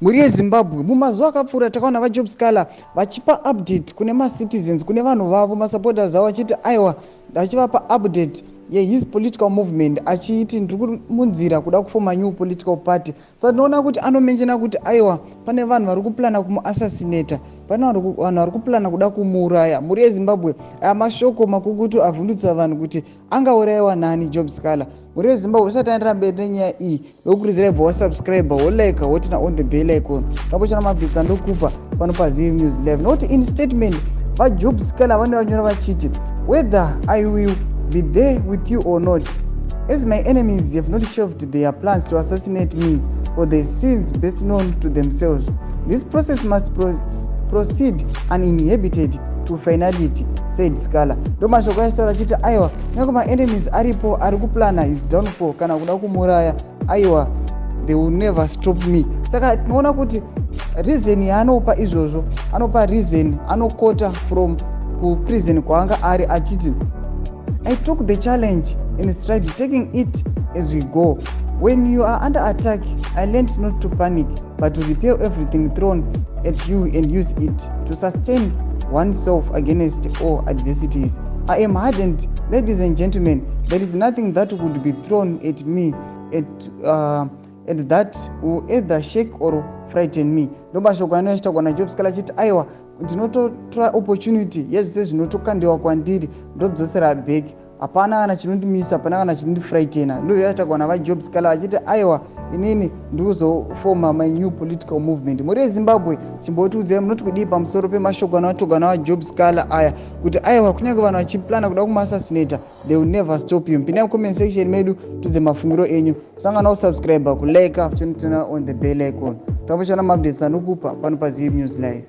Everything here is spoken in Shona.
Mhuri yeZimbabwe, mumazuva akapfuura takaona vaJob Sikhala vachipa update kune macitizens, kune vanhu vavo, masupporters avo, vachiti aiwa, vachivapa update yehis political movement, achiiti ndiri munzira kuda kufoma new political party. Saka tinoona kuti anomentiona kuti aiwa, pane vanhu vari kuplana kumuassassinata, pane vanhu vari kuplana kuda kumuuraya. Mhuri yeZimbabwe, aya mashoko makukutu avhundutsa vanhu kuti angaurayiwa nani Job Sikhala? Mhuri yeZimbabwe, usati aendera mberi nenyaya iyi, ndokurudzirai bva wasubscribe, wolike, woturn on the bell icon, tapochana maupdates andokupa pano paZiv News Live. Nokuti in statement vaJob Sikhala vane vanyora vachiti, "Whether I will be there with you or not, as my enemies have not shelved their plans to assassinate me for the sins best known to themselves, this process must proceed uninhibited to finality," said Sikhala. Ndo mashoko achitaura achiti aiwa, kunyange maenemies aripo ari kuplana his downfall kana kuda kumuuraya, aiwa, they will never stop me. Saka tinoona kuti reason yaanopa izvozvo, anopa reason, anoquota from kuprison kwaanga ari achiti, "I took the challenge in stride, taking it as we go. When you are under attack, I learned not to panic but to repel everything thrown at you and use it to sustain oneself against all adversities. I am hardened, ladies and gentlemen. There is nothing that would be thrown at me and that will either shake or frighten me." Ndo mashoko anoachitaurwa naJob Sikhala achiti aiwa, ndinototora opportunity yezvese zvinotokandiwa kwandiri, ndodzosera back. Hapana kana chinondimisa, hapana kana chinondifrightena. Ndozvataurwa navaJob Sikhala vachiti aiwa, inini ndikuzofoma my new political movement. Mhuri yeZimbabwe, chimbotiudzai munoti kudii pamusoro pemashoko anotaurwa navaJob Sikhala aya, kuti aiwa, kunyange vanhu vachiplana kuda kumuassassinata, they will never stop you. Pindai mucomment section medu, tudze mafungiro enyu. Kusangana kusubscribe, kulike, kuturn on the bell icon, tambochana maupdates anokupa pano paZiv News Live.